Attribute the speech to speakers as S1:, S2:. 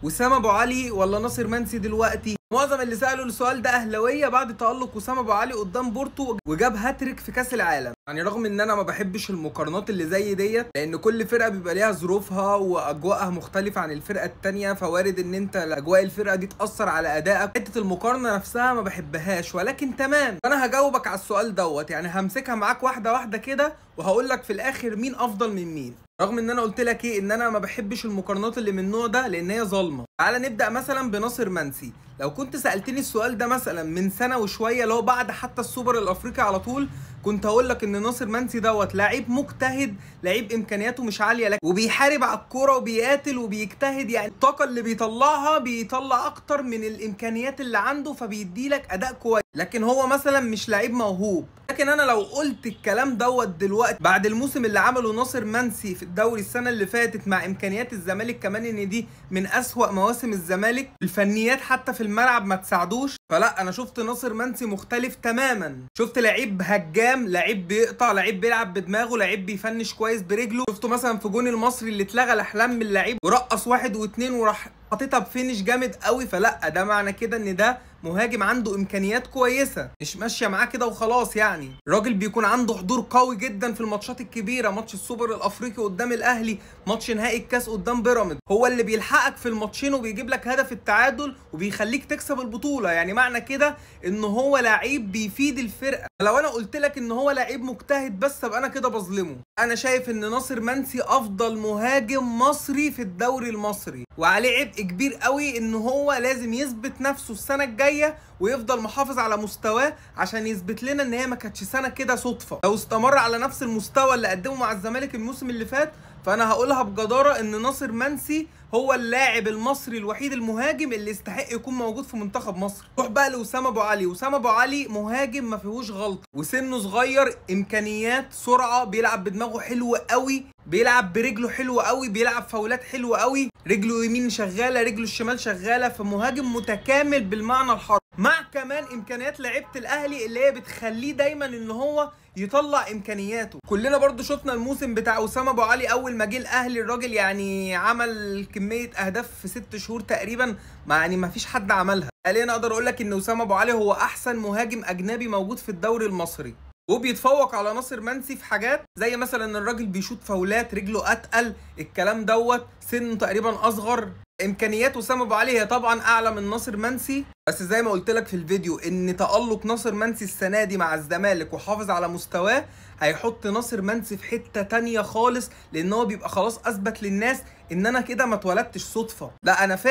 S1: وسام ابو علي ولا ناصر منسي دلوقتي؟ معظم اللي سالوا السؤال ده اهلاويه بعد تالق وسام ابو علي قدام بورتو وجاب هاتريك في كاس العالم. يعني رغم ان انا ما بحبش المقارنات اللي زي ديت، لان كل فرقه بيبقى ليها ظروفها واجواءها مختلفة عن الفرقة الثانية، فوارد ان انت اجواء الفرقة دي تاثر على ادائك. حتة المقارنة نفسها ما بحبهاش، ولكن تمام انا هجاوبك على السؤال دوت، يعني همسكها معاك واحدة واحدة كده وهقول لك في الاخر مين افضل من مين. رغم ان انا قلت لك ايه ان انا ما بحبش المقارنات اللي من النوع ده لان هي ظالمه. تعالى نبدا مثلا بناصر منسي. لو كنت سالتني السؤال ده مثلا من سنة وشوية، لو بعد حتى السوبر الافريقي على طول، كنت هقول لك ان ناصر منسي دوت لعيب مجتهد، لعيب امكانياته مش عالية لكن وبيحارب على الكورة وبيقاتل وبيجتهد، يعني الطاقة اللي بيطلعها بيطلع اكتر من الامكانيات اللي عنده، فبيدي لك اداء كويس. لكن هو مثلا مش لعيب موهوب. لكن انا لو قلت الكلام دوت دلوقتي بعد الموسم اللي عمله ناصر منسي في الدوري السنة اللي فاتت مع امكانيات الزمالك، كمان ان دي من اسوأ مواسم الزمالك، الفنيات حتى في الملعب ما تساعدوش، فلا انا شفت ناصر منسي مختلف تماما. شفت لعيب هجام، لعيب بيقطع، لعيب بيلعب بدماغه، لعيب بيفنش كويس برجله. شفته مثلا في جون المصري اللي اتلغى الاحلام من اللعيب ورقص واحد واثنين وراح حاططها ب finish جامد قوي. فلا ده معنى كده ان ده مهاجم عنده امكانيات كويسة، مش ماشية معاه كده وخلاص. يعني الراجل بيكون عنده حضور قوي جدا في الماتشات الكبيرة، ماتش السوبر الافريقي قدام الاهلي، ماتش نهائي الكاس قدام بيراميدز، هو اللي بيلحقك في الماتشين وبيجيب لك هدف التعادل وبيخليك تكسب البطولة. يعني معنى كده ان هو لعيب بيفيد الفرقة. لو انا قلت لك ان هو لعيب مجتهد بس ابقى انا كده بظلمه. انا شايف ان ناصر منسي افضل مهاجم مصري في الدوري المصري، وعليه عبء كبير قوي ان هو لازم يثبت نفسه السنة الجاية ويفضل محافظ على مستواه عشان يثبت لنا ان هي ما كانتش سنة كده صدفة. لو استمر على نفس المستوى اللي قدمه مع الزمالك الموسم اللي فات، فانا هقولها بجداره ان ناصر منسي هو اللاعب المصري الوحيد المهاجم اللي يستحق يكون موجود في منتخب مصر. روح بقى لوسام ابو علي. وسام ابو علي مهاجم ما فيهوش غلطه، وسنة صغير، امكانيات، سرعة، بيلعب بدماغه حلو قوي، بيلعب برجله حلو قوي، بيلعب فاولات حلو قوي، رجله يمين شغالة، رجله الشمال شغالة، فمهاجم متكامل بالمعنى الحرفي، مع كمان امكانيات لعيبة الاهلي اللي هي بتخليه دايما ان هو يطلع امكانياته. كلنا برضو شفنا الموسم بتاع وسام ابو علي اول ما جه الاهلي، الراجل يعني عمل كمية اهداف في 6 شهور تقريبا، ما يعني ما فيش حد عملها. حاليا اقدر اقول لك ان وسام ابو علي هو احسن مهاجم اجنبي موجود في الدوري المصري، وبيتفوق على ناصر منسي في حاجات زي مثلا الراجل بيشوط فاولات، رجله اتقل، الكلام دوت، سنة تقريبا اصغر. امكانيات وسام ابو علي هي طبعا اعلى من ناصر منسي، بس زي ما قلت لك في الفيديو ان تألق ناصر منسي السنة دي مع الزمالك وحافظ على مستواه هيحط ناصر منسي في حتة تانية خالص، لان هو بيبقى خلاص اثبت للناس ان انا كده ما اتولدتش صدفة، لا انا فاهم.